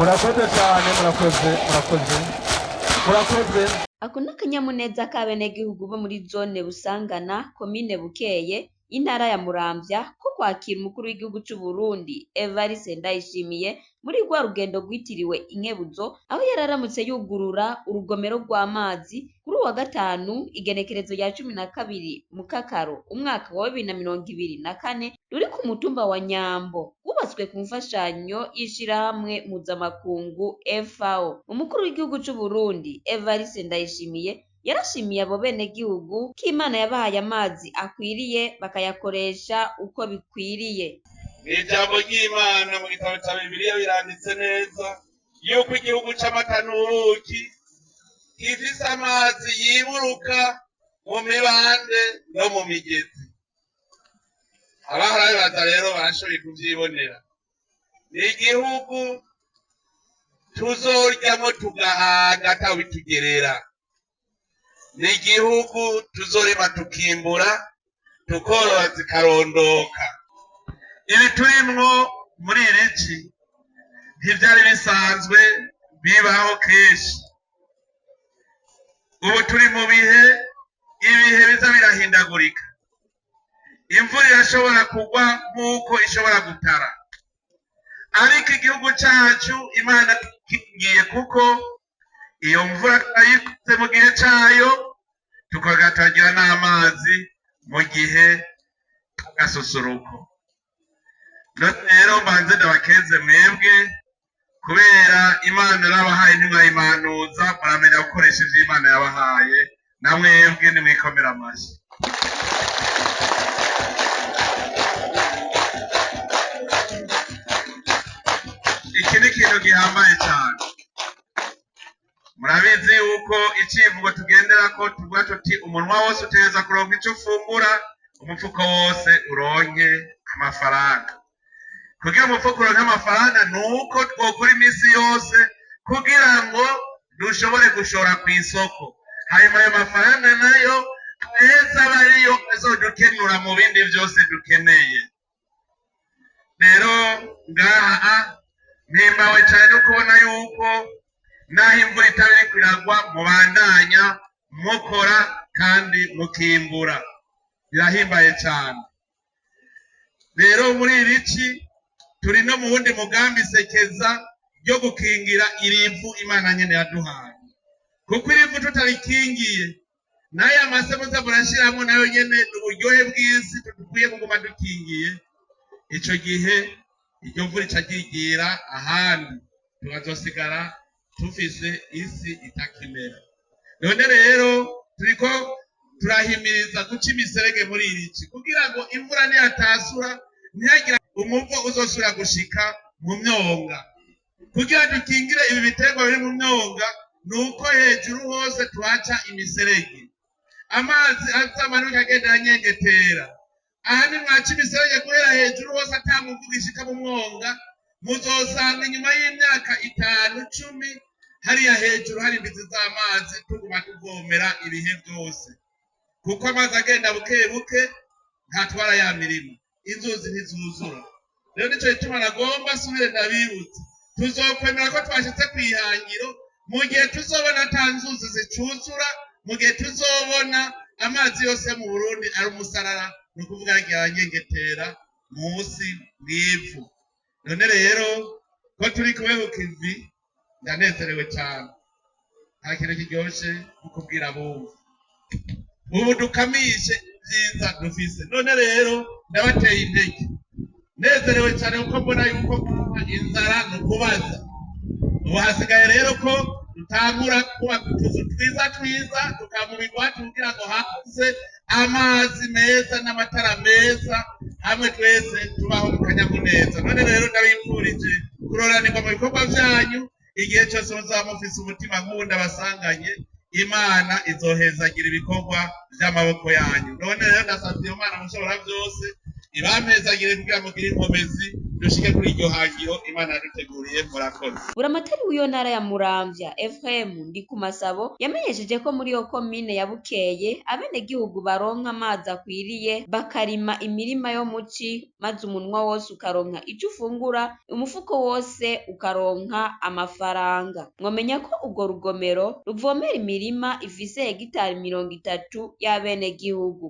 Murakoze cyane, murakoze, murakoze, murakoze. Ako n'akanyamuneza k'abenegihugu bo muri zone Busangana, komine Bukeye, intara ya Muramvya, ko kwakira umukuru w'igihugu c'Uburundi Evariste Ndayishimiye muri rwa rugendo rwitiriwe Inkebuzo, aho yararamutse yugurura urugomero rw'amazi kuri uwu wa gatanu igenekerezo rya 12 Mukakaro umwaka wa 2024, ruri ku mutumba wa Nyambo, rwubatswe ku mfashanyo y'ishirahamwe mpuzamakungu FAO. Umukuru w'igihugu c'Uburundi Evariste Ndayishimiye yarashimiye abo benegihugu ko Imana yabahaye amazi akwiriye bakayakoresha uko bikwiriye. Ijambo ry'Imana mu gitabo cya Bibiliya biranditse neza yuko igihugu c'amata n'ubuki gifise amazi yiburuka mu mibande no mu migezi. Abahora bibaza rero barashoboye kuvyibonera. Ni igihugu tuzoryamwo tugahaga atawitugerera. Ni igihugu tuzorima tukimbura, tukorora zikarondoka. Ibi turimwo muri iri ci ntivyari bisanzwe bibaho kenshi. Ubu turi mu bihe, ibihe biza birahindagurika. Imvura irashobora kugwa nk'uko ishobora gutara, ariko igihugu cacu Imana ikingiye, kuko iyo mvura turayifise mu gihe cayo, tukagatagira n'amazi mu gihe c'agasusuruko. None rero mbanze ndabakeze mwebwe, kubera Imana yarabahaye ntimwayimanuza, muramenya gukoresha ivyo Imana yabahaye, na mwebwe nimwikomere amashi. Iki ni ikintu gihambaye cane. Murabizi yuko icivugo tugenderako tuvuga tuti umunwa wose utegerezwa kuronka ico ufungura, umufuko wose uronke amafaranga. Kugira umufuko uronke amafaranga nuko twokora imisi yose kugira ngo dushobore gushora kw'isoko. Hanyuma ayo mafaranga nayo aheze abe ariyo azodukenura mu bindi vyose dukeneye. Rero ngaha mpimbawe cane no kubona yuko naho imvura itaba iriko iragwa mubandanya mukora kandi mukimbura. Birahimbaye cane. Rero muri iri ci turi no mu wundi mugambi sekeza ryo gukingira irivu Imana nyene yaduhaye. Kuko irivu tutarikingiye, n'aya mase muza murashiramwo nayo nyene ni uburyohe bw'isi tudukwiye kuguma dukingiye. Ico gihe iryo mvura ica ryigira ahandi, tukazosigara tufise isi itakimera. None rero turiko turahimiriza guca imiserege muri iri ci kugira ngo imvura niyatasura ntihagire umuvo uzosubira gushika mu myonga. Kugira dukingire ibi biterwa biri mu myonga nuko hejuru hose tuhaca imiserege, amazi azamanuka agenda aranyengetera. Aha nimwaca imiserege guhera hejuru hose ata muvu ugishika mu mwonga, muzosanga inyuma y'imyaka 5, 10 hariya hejuru hari imbizi z'amazi tuguma tuvomera ibihe vyose. Kuko amazi agenda buke buke ntatwara ya mirima, inzuzi ntizuzura. Rero nico gituma nagomba nsubire ndabibutse, tuzokwemera ko twashitse kw'ihangiro mu gihe tuzobona ata nzuzi zicuzura, mu gihe tuzobona amazi yose yo mu Burundi ari umusarara, ni ukuvuga yagiye aranyengetera musi mw'ivu. None rero ko turi kumwe ku kivi, ndanezerewe cane. Nta kintu kiryoshe nko kubwira abumva. Ubu dukamishe ivyiza dufise. None rero ndabateye intege, nezerewe cane kuko mbona yuko inzara ni ukubaza. Ubu hasigaye rero ko dutangura kubaka utuzu twiza twiza, tukaba ibigwati kugira ngo haze amazi meza n'amatara meza, hamwe twese tubaho mu kanyamuneza. None rero ndabipfurije kuroranirwa mu bikorwa vyanyu, igihe cose muzaba mufise umutima nk'uwu ndabasanganye, Imana izohezagira ibikorwa vy'amaboko yanyu. None rero ndasavye Imana mushobora vyose ibampezagire kugira mugire inkomezi Dushike kuri iryo hangiro Imana yaduteguriye. Murakoze. Buramatari w'iyo ntara ya Muramvya, Ephraim Ndikumasabo, yamenyesheje ko muri iyo komine ya Bukeye abenegihugu baronka amazi akwiriye, bakarima imirima yo muci, maze umunwa wose ukaronka ico ufungura, umufuko wose ukaronka amafaranga. Mwomenya ko urwo rugomero ruvomera imirima ifise hegitari 30 y'abenegihugu.